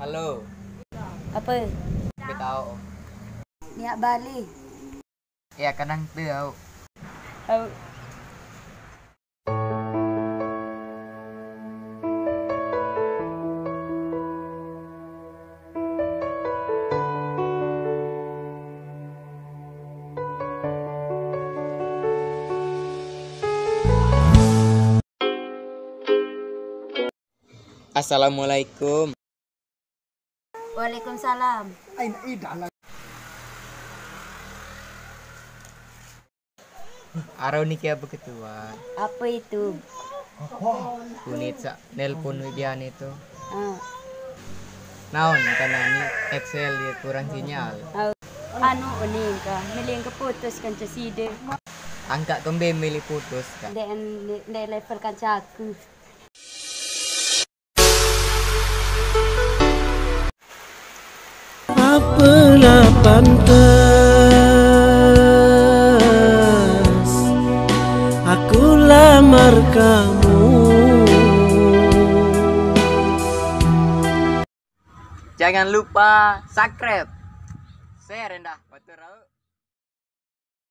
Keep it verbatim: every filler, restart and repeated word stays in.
Halo. Apa? Tapi tahu. Niat balik. Ya, kadang tahu. Tahu. Assalamualaikum. Waalaikumsalam. Arau ni kia beketuan. Apa itu? Kunit sa nelpon wi bian itu. Ah. Naon karena ni Excel dia kurang sinyal. Ah. Anu uning ka, miling keputus kan ceside. Angkat kembe milih putus ka. Dek, dek level kan caku. Apalah pantas aku lamar kamu. Jangan lupa subscribe, share, endah. Batur, au.